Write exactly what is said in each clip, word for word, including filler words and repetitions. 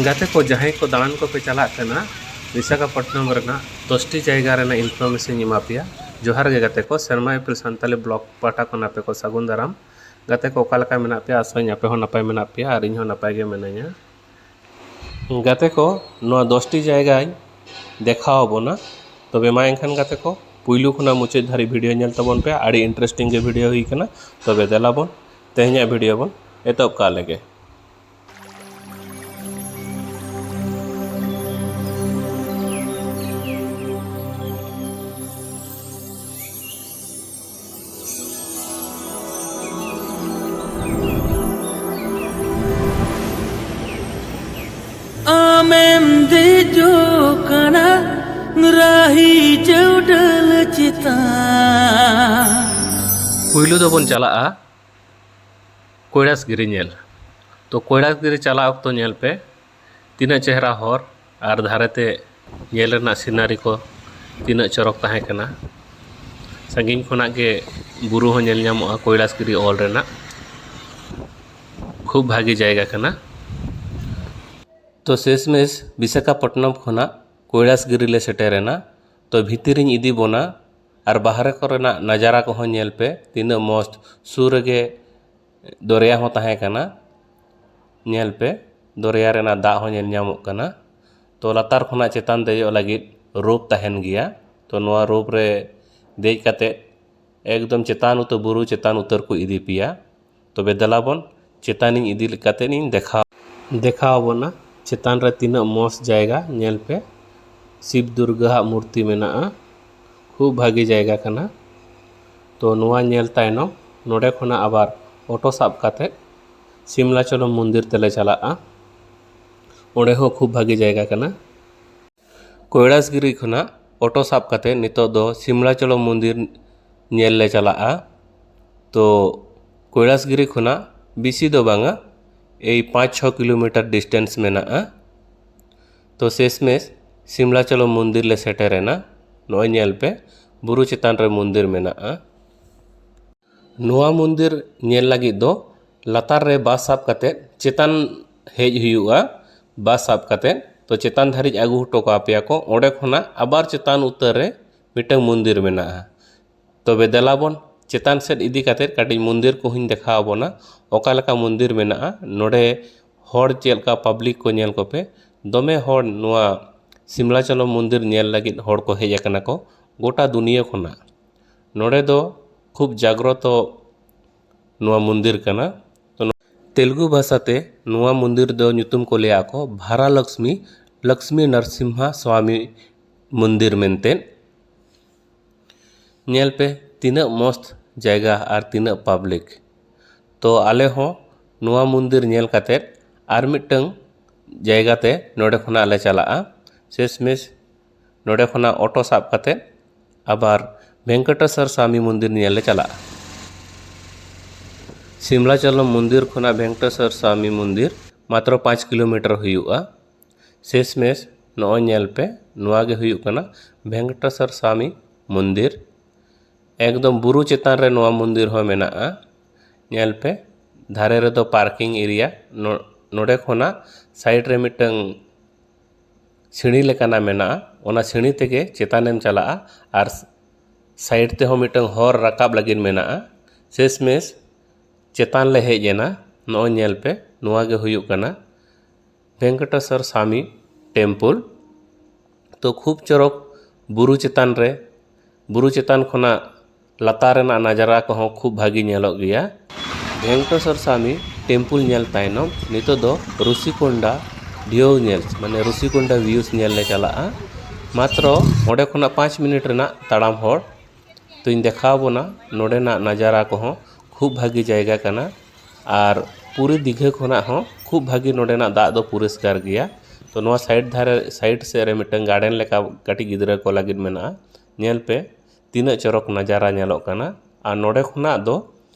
ᱜᱟᱛᱮ ᱠᱚ, ᱡᱟᱦᱟᱸᱭ ᱠᱚ ᱫᱟᱬᱟᱱ ᱠᱚᱯᱮ ᱪᱟᱞᱟᱜ ᱠᱟᱱᱟ, ᱵᱤᱥᱟᱠᱷᱟᱯᱚᱴᱱᱚᱢ ᱨᱮᱱᱟᱜ ᱫᱚᱥᱴᱤ ᱡᱟᱭᱜᱟ ᱨᱮᱱᱟᱜ information ᱤᱧ ᱮᱢᱟ ᱯᱮᱭᱟ᱾ ᱡᱚᱦᱟᱨ ᱜᱮ ᱜᱟᱛᱮ ᱠᱚ, ᱥᱮᱨᱢᱟ ᱤᱯᱤᱞ ᱥᱟᱱᱛᱟᱞᱤ blog ᱯᱟᱦᱴᱟ ᱠᱷᱚᱱ ᱟᱯᱮ ᱠᱚ ᱥᱟᱹᱜᱩᱱ ᱫᱟᱨᱟᱢ᱾ ᱜᱟᱛᱮ ᱠᱚ, ᱚᱠᱟ ᱞᱮᱠᱟ ᱢᱮᱱᱟᱜ ᱯᱮᱭᱟ? ᱟᱥᱟᱧ ᱟᱯᱮ ᱦᱚᱸ ᱱᱟᱯᱟᱭ ᱢᱮᱱᱟᱜ ᱯᱮᱭᱟ ᱟᱨ ᱤᱧ ᱦᱚᱸ ᱱᱟᱯᱟᱭ ᱜᱮ ᱢᱤᱱᱟᱹᱧᱟ᱾ ᱜᱟᱛᱮ ᱠᱚ, ᱱᱚᱣᱟ ᱫᱚᱥᱴᱤ ᱡᱟᱭᱜᱟᱧ ᱫᱮᱠᱷᱟᱣ ᱟᱵᱚᱱᱟ᱾ ᱛᱚᱵᱮ ᱢᱟ ᱮᱱᱠᱷᱟᱱ ᱜᱟᱛᱮ ᱠᱚ, ᱯᱩᱭᱞᱩ ᱠᱷᱚᱱᱟᱜ ᱢᱩᱪᱟᱹᱫ ᱫᱷᱟᱹᱨᱤᱡ video ᱧᱮᱞ ᱛᱟᱵᱚᱱ ᱯᱮ᱾ ᱟᱹᱰᱤ interesting ᱜᱮ video ᱦᱩᱭ ᱠᱟᱱᱟ᱾ ᱛᱚᱵᱮ ᱫᱮᱞᱟ ᱵᱚᱱ ᱛᱮᱦᱮᱧᱟᱜ video ᱵᱚᱱ ᱮᱛᱚᱦᱚᱵ ᱠᱟᱜ ᱞᱮᱜᱮ᱾ ᱟᱢᱮᱢ ᱫᱮᱡᱚᱜ ᱠᱟᱱᱟ ᱨᱟᱦᱤ ᱪᱟᱹᱣᱰᱟᱹᱞ ᱪᱮᱛᱟᱱ᱾ ᱯᱩᱭᱞᱩ ᱫᱚᱵᱚᱱ ᱪᱟᱞᱟᱜᱼᱟ ᱠᱚᱭᱞᱟᱥᱜᱤᱨᱤ ᱧᱮᱞ᱾ ᱛᱚ, ᱠᱚᱭᱞᱟᱥᱜᱤᱨᱤ ᱪᱟᱞᱟᱜ ᱚᱠᱛᱚ ᱧᱮᱞ ᱯᱮ, ᱛᱤᱱᱟᱹᱜ ᱪᱮᱦᱨᱟ ᱦᱚᱨ ᱟᱨ ᱫᱷᱟᱨᱮᱛᱮ ᱧᱮᱞ ᱨᱮᱱᱟᱜ scenery ᱠᱚ ᱛᱤᱱᱟᱹᱜ ᱪᱚᱨᱚᱠ ᱛᱟᱦᱮᱸ ᱠᱟᱱᱟ᱾ ᱥᱟᱺᱜᱤᱧ ᱠᱷᱚᱱᱟᱜ ᱜᱮ ᱵᱩᱨᱩ ᱦᱚᱸ ᱧᱮᱞ ᱧᱟᱢᱚᱜᱼᱟ ᱠᱚᱭᱞᱟᱥᱜᱤᱨᱤ ᱚᱞ ᱨᱮᱱᱟᱜ᱾ ᱠᱷᱩᱵ ᱵᱷᱟᱜᱮ ᱡᱟᱭᱜᱟ ᱠᱟᱱᱟ᱾ ᱛᱚ, ᱥᱮᱥᱢᱮᱥ ᱵᱤᱥᱟᱠᱷᱟᱯᱚᱴᱱᱚᱢ ᱠᱷᱚᱱᱟᱜ ᱠᱚᱭᱞᱟᱥᱜᱤᱨᱤ ᱞᱮ ᱥᱮᱴᱮᱨᱮᱱᱟ᱾ ᱛᱚ, ᱵᱷᱤᱛᱤᱨᱤᱧ ᱤᱫᱤ ᱵᱚᱱᱟ ᱟᱨ ᱵᱟᱦᱨᱮ ᱠᱚᱨᱮᱱᱟᱜ ᱱᱟᱡᱟᱨᱟ ᱠᱚᱦᱚᱸ ᱧᱮᱞ ᱯᱮ, ᱛᱤᱱᱟᱹᱜ ᱢᱚᱡᱽ᱾ ᱥᱩᱨ ᱨᱮᱜᱮ ᱫᱚᱨᱭᱟ ᱦᱚᱸ ᱛᱟᱦᱮᱸ ᱠᱟᱱᱟ᱾ ᱧᱮᱞ ᱯᱮ, ᱫᱚᱨᱭᱟ ᱨᱮᱱᱟᱜ ᱫᱟᱜ ᱦᱚᱸ ᱧᱮᱞ ᱧᱟᱢᱚᱜ ᱠᱟᱱᱟ᱾ ᱛᱚ, ᱞᱟᱛᱟᱨ ᱠᱷᱚᱱᱟᱜ ᱪᱮᱛᱟᱱ ᱫᱮᱡᱚᱜ ᱞᱟᱹᱜᱤᱫ rope ᱛᱟᱦᱮᱱ ᱜᱮᱭᱟ᱾ ᱛᱚ, ᱱᱚᱣᱟ rope ᱨᱮ ᱫᱮᱡ ᱠᱟᱛᱮ ᱮᱠᱫᱚᱢ ᱪᱮᱛᱟᱱ ᱩᱛᱟᱹᱨ, ᱵᱩᱨᱩ ᱪᱮᱛᱟᱱ ᱩᱛᱟᱹᱨ ᱠᱚ ᱤᱫᱤ ᱯᱮᱭᱟ᱾ ᱛᱚᱵᱮ ᱫᱮᱞᱟ ᱵᱚᱱ ᱪᱮᱛᱟᱱᱤᱧ ᱤᱫᱤ ᱠᱟᱛᱮ ᱤᱧ ᱫᱮᱠᱷᱟᱣ, ᱫᱮᱠᱷᱟᱣ ᱟᱵᱚᱱᱟ ᱪᱮᱛᱟᱱ ᱨᱮ ᱛᱤᱱᱟᱹᱜ ᱢᱚᱡᱽ ᱡᱟᱭᱜᱟ᱾ ᱧᱮᱞ ᱯᱮ, ᱥᱤᱵ ᱫᱩᱨᱜᱟᱹ ᱟᱜ ᱢᱩᱨᱛᱤ ᱢᱮᱱᱟᱜᱼᱟ᱾ ᱠᱷᱩᱵ ᱵᱷᱟᱜᱮ ᱡᱟᱭᱜᱟ ᱠᱟᱱᱟ᱾ ᱛᱚ, ᱱᱚᱣᱟ ᱧᱮᱞ ᱛᱟᱭᱱᱚᱢ ᱱᱚᱰᱮ ᱠᱷᱚᱱᱟᱜ ᱟᱵᱟᱨ auto ᱥᱟᱵ ᱠᱟᱛᱮ ᱥᱤᱢᱞᱟᱪᱚᱞᱚᱢ ᱢᱚᱱᱫᱤᱨ ᱛᱮᱞᱮ ᱪᱟᱞᱟᱜᱼᱟ᱾ ᱚᱸᱰᱮ ᱦᱚᱸ ᱠᱷᱩᱵ ᱵᱷᱟᱜᱮ ᱡᱟᱭᱜᱟ ᱠᱟᱱᱟ᱾ ᱠᱚᱭᱞᱟᱥᱜᱤᱨᱤ ᱠᱷᱚᱱᱟᱜ auto ᱥᱟᱵ ᱠᱟᱛᱮ ᱱᱤᱛᱚᱜ ᱫᱚ ᱥᱤᱢᱞᱟᱪᱚᱞᱚᱢ ᱢᱚᱱᱫᱤᱨ ᱧᱮᱞ ᱞᱮ ᱪᱟᱞᱟᱜᱼᱟ᱾ ᱛᱚ, ᱠᱚᱭᱞᱟᱥᱜᱤᱨᱤ ᱠᱷᱚᱱᱟᱜ ᱵᱮᱥᱤ ᱫᱚ ᱵᱟᱝᱟ, ᱮᱭ ᱯᱟᱸᱪ ᱪᱷᱚ kilometer distance ᱢᱮᱱᱟᱜᱼᱟ᱾ ᱛᱚ, ᱥᱮᱥᱢᱮᱥ ᱥᱤᱢᱞᱟᱪᱚᱞᱚᱢ ᱢᱚᱱᱫᱤᱨ ᱞᱮ ᱥᱮᱴᱮᱨᱮᱱᱟ᱾ ᱱᱚᱜᱼᱚᱭ ᱧᱮᱞ ᱯᱮ, ᱵᱩᱨᱩ ᱪᱮᱛᱟᱱ ᱨᱮ ᱢᱚᱱᱫᱤᱨ ᱢᱮᱱᱟᱜᱼᱟ᱾ ᱱᱚᱣᱟ ᱢᱚᱱᱫᱤᱨ ᱧᱮᱞ ᱞᱟᱹᱜᱤᱫ ᱫᱚ ᱞᱟᱛᱟᱨ ᱨᱮ bus ᱥᱟᱵ ᱠᱟᱛᱮ ᱪᱮᱛᱟᱱ ᱦᱮᱡ ᱦᱩᱭᱩᱜᱼᱟ᱾ ᱵᱟᱥ ᱥᱟᱵ ᱠᱟᱛᱮᱫ ᱛᱚ ᱪᱮᱛᱟᱱ ᱫᱷᱟᱹᱨᱤᱡ ᱟᱹᱜᱩ ᱦᱚᱴᱚ ᱠᱟᱯᱮᱭᱟ ᱠᱚ᱾ ᱚᱸᱰᱮ ᱠᱷᱚᱱᱟᱜ ᱟᱵᱟᱨ ᱪᱮᱛᱟᱱ ᱩᱛᱟᱹᱨ ᱨᱮ ᱢᱤᱫᱴᱟᱝ ᱢᱚᱱᱫᱤᱨ ᱢᱮᱱᱟᱜᱼᱟ᱾ ᱛᱚᱵᱮ ᱫᱮᱞᱟ ᱵᱚᱱ ᱪᱮᱛᱟᱱ ᱥᱮᱫ ᱤᱫᱤ ᱠᱟᱛᱮᱫ ᱠᱟᱹᱴᱤᱡ ᱢᱚᱱᱫᱤᱨ ᱠᱚᱦᱚᱸᱧ ᱫᱮᱠᱷᱟᱣ ᱟᱵᱚᱱᱟ, ᱚᱠᱟ ᱞᱮᱠᱟ ᱢᱚᱱᱫᱤᱨ ᱢᱮᱱᱟᱜᱼᱟ᱾ ᱱᱚᱰᱮ ᱦᱚᱲ ᱪᱮᱫ ᱞᱮᱠᱟ ᱯᱟᱵᱽᱞᱤᱠ ᱠᱚ ᱧᱮᱞ ᱠᱚᱯᱮ, ᱫᱚᱢᱮ ᱦᱚᱲ ᱱᱚᱣᱟ ᱥᱤᱢᱞᱟᱪᱚᱞᱚᱢ ᱢᱚᱱᱫᱤᱨ ᱧᱮᱞ ᱞᱟᱹᱜᱤᱫ ᱦᱚᱲ ᱠᱚ ᱦᱮᱡ ᱟᱠᱟᱱᱟ ᱠᱚ ᱜᱚᱴᱟ ᱫᱩᱱᱤᱭᱟᱹ ᱠᱷᱚᱱᱟᱜ᱾ ᱱᱚᱰᱮ ᱫᱚ ᱠᱷᱩᱵ ᱡᱟᱜᱽᱨᱚᱛᱚ ᱱᱚᱣᱟ ᱢᱚᱱᱫᱤᱨ ᱠᱟᱱᱟ᱾ ᱛᱚ, ᱱᱚ-, ᱛᱮᱞᱜᱩ ᱵᱷᱟᱥᱟ ᱛᱮ ᱱᱚᱣᱟ ᱢᱚᱱᱫᱤᱨ ᱫᱚ ᱧᱩᱛᱩᱢ ᱠᱚ ᱞᱟᱹᱭᱟ ᱠᱚ ᱵᱷᱟᱨᱟ ᱞᱚᱠᱥᱢᱤ, ᱞᱚᱠᱥᱢᱤ ᱱᱟᱨᱥᱤᱢᱦᱟ ᱥᱣᱟᱢᱤ ᱢᱚᱱᱫᱤᱨ ᱢᱮᱱᱛᱮ᱾ ᱧᱮᱞ ᱯᱮ ᱛᱤᱱᱟᱹᱜ ᱢᱚᱥᱛ ᱡᱟᱭᱜᱟ ᱟᱨ ᱛᱤᱱᱟᱹᱜ ᱯᱟᱵᱽᱞᱤᱠ᱾ ᱛᱚ ᱟᱞᱮ ᱦᱚᱸ ᱱᱚᱣᱟ ᱢᱚᱱᱫᱤᱨ ᱧᱮᱞ ᱠᱟᱛᱮᱫ ᱟᱨ ᱢᱤᱫᱴᱟᱝ ᱡᱟᱭᱜᱟ ᱛᱮ ᱱᱚᱰᱮ ᱠᱷᱚᱱᱟᱜ ᱞᱮ ᱪᱟᱞᱟᱜᱼᱟ᱾ ᱥᱮᱥ ᱢᱮᱥ ᱱᱚᱰᱮ ᱠᱷᱚᱱᱟᱜ ᱚᱴᱳ ᱥᱟᱵ ᱠᱟᱛᱮᱫ ᱟᱵᱟᱨ ᱵᱷᱮᱝᱠᱚᱴᱮᱥᱚᱨ ᱥᱟᱢᱤ ᱢᱚᱱᱫᱤᱨ ᱧᱮᱞ ᱞᱮ ᱪᱟᱞᱟᱜᱼᱟ᱾ ᱥᱤᱢᱞᱟᱪᱚᱞᱚᱢ ᱢᱚᱱᱫᱤᱨ ᱠᱷᱚᱱᱟᱜ ᱵᱷᱮᱝᱠᱚᱴᱮᱥᱚᱨ ᱥᱟᱢᱤ ᱢᱚᱱᱫᱤᱨ ᱢᱟᱛᱨᱚ ᱯᱟᱸᱪ ᱠᱤᱞᱳᱢᱤᱴᱟᱨ ᱦᱩᱭᱩᱜᱼᱟ᱾ ᱥᱮᱥ ᱢᱮᱥ ᱱᱚᱜᱼᱚᱭ ᱧᱮᱞ ᱯᱮ, ᱱᱚᱣᱟ ᱜᱮ ᱦᱩᱭᱩᱜ ᱠᱟᱱᱟ ᱵᱷᱮᱝᱠᱚᱴᱮᱥᱚᱨ ᱥᱟᱢᱤ ᱢᱚᱱᱫᱤᱨ᱾ ᱮᱠᱫᱚᱢ ᱵᱩᱨᱩ ᱪᱮᱛᱟᱱ ᱨᱮ ᱱᱚᱣᱟ ᱢᱚᱱᱫᱤᱨ ᱦᱚᱸ ᱢᱮᱱᱟᱜᱼᱟ᱾ ᱧᱮᱞ ᱯᱮ, ᱫᱷᱟᱨᱮ ᱨᱮᱫᱚ ᱯᱟᱨᱠᱤᱝ ᱮᱨᱤᱭᱟ᱾ ᱱᱚ-, ᱱᱚᱰᱮ ᱠᱷᱚᱱᱟᱜ ᱥᱟᱭᱤᱰ ᱨᱮ ᱢᱤᱫᱴᱟᱝ ᱥᱤᱲᱤ ᱞᱮᱠᱟᱱᱟᱜ ᱢᱮᱱᱟᱜᱼᱟ, ᱚᱱᱟ ᱥᱤᱲᱤ ᱛᱮᱜᱮ ᱪᱮᱛᱟᱱᱮᱢ ᱪᱟᱞᱟᱜᱼᱟ᱾ ᱟᱨ ᱥᱟᱭᱤᱰ ᱛᱮᱦᱚᱸ ᱢᱤᱫᱴᱟᱝ ᱦᱚᱨ ᱨᱟᱠᱟᱵ ᱞᱟᱹᱜᱤᱫ ᱢᱮᱱᱟᱜᱼᱟ᱾ ᱥᱮᱥ ᱢᱮᱥ ᱪᱮᱛᱟᱱ ᱞᱮ ᱦᱮᱡ ᱮᱱᱟ᱾ ᱱᱚᱜᱼᱚᱭ ᱧᱮᱞ ᱯᱮ, ᱱᱚᱣᱟ ᱜᱮ ᱦᱩᱭᱩᱜ ᱠᱟᱱᱟ ᱵᱷᱮᱝᱠᱚᱴᱮᱥᱚᱨ ᱥᱟᱢᱤ ᱴᱮᱢᱯᱩᱞ᱾ ᱛᱚ ᱠᱷᱩᱵ ᱪᱚᱨᱚᱠ ᱵᱩᱨᱩ ᱪᱮᱛᱟᱱ ᱨᱮ, ᱵᱩᱨᱩ ᱪᱮᱛᱟᱱ ᱠᱷᱚᱱᱟᱜ ᱞᱟᱛᱟᱨ ᱨᱮᱱᱟᱜ ᱱᱟᱡᱟᱨᱟ ᱠᱚᱦᱚᱸ ᱠᱷᱩᱵ ᱵᱷᱟᱹᱜᱤ ᱧᱮᱞᱚᱜ ᱜᱮᱭᱟ᱾ ᱵᱷᱮᱝᱠᱴᱮᱥᱚᱨ ᱥᱟᱢᱤ ᱴᱮᱢᱯᱩᱞ ᱧᱮᱞ ᱛᱟᱭᱱᱚᱢ ᱱᱤᱛᱚᱜ ᱫᱚ ᱨᱩᱥᱤᱠᱚᱱᱰᱟ ᱰᱷᱮᱣ ᱧᱮᱞ, ᱢᱟᱱᱮ ᱨᱩᱥᱤᱠᱚᱱᱰᱟ ᱵᱷᱤᱭᱩᱥ ᱧᱮᱞ ᱞᱮ ᱪᱟᱞᱟᱜᱼᱟ᱾ ᱢᱟᱛᱨᱚ ᱚᱸᱰᱮ ᱠᱷᱚᱱᱟᱜ ᱯᱟᱸᱪ ᱢᱤᱱᱤᱴ ᱨᱮᱱᱟᱜ ᱛᱟᱲᱟᱢ ᱦᱚᱨ᱾ ᱛᱚᱧ ᱫᱮᱠᱷᱟᱣ ᱵᱚᱱᱟ ᱱᱚᱰᱮᱱᱟᱜ ᱱᱟᱡᱟᱨᱟ ᱠᱚᱦᱚᱸ ᱠᱷᱩᱵ ᱵᱷᱟᱹᱜᱤ ᱡᱟᱭᱜᱟ ᱠᱟᱱᱟ᱾ ᱟᱨ ᱯᱩᱨᱤ ᱫᱤᱜᱷᱟᱹ ᱠᱷᱚᱱᱟᱜ ᱦᱚᱸ ᱠᱷᱩᱵ ᱵᱷᱟᱹᱜᱤ ᱱᱚᱰᱮᱱᱟᱜ ᱫᱟᱜ ᱫᱚ ᱯᱚᱨᱤᱥᱠᱟᱨ ᱜᱮᱭᱟ᱾ ᱛᱚ ᱱᱚᱣᱟ ᱥᱟᱭᱤᱰ ᱫᱷᱟᱨᱮ, ᱥᱟᱭᱤᱰ ᱥᱮᱫ ᱨᱮ ᱢᱤᱫᱴᱟᱝ ᱜᱟᱨᱰᱮᱱ ᱞᱮᱠᱟ ᱠᱟᱹᱴᱤᱡ ᱜᱤᱫᱽᱨᱟᱹ ᱠᱚ ᱞᱟᱹᱜᱤᱫ ᱢᱮᱱᱟᱜᱼᱟ᱾ ᱧᱮᱞ ᱯᱮ ᱛᱤᱱᱟᱹᱜ ᱪᱚᱨᱚᱠ ᱱᱟᱡᱟᱨᱟ ᱧᱮᱞᱚᱜ ᱠᱟᱱᱟ᱾ ᱟᱨ ᱱᱚᱰᱮ ᱠᱷᱚᱱᱟᱜ ᱫᱚ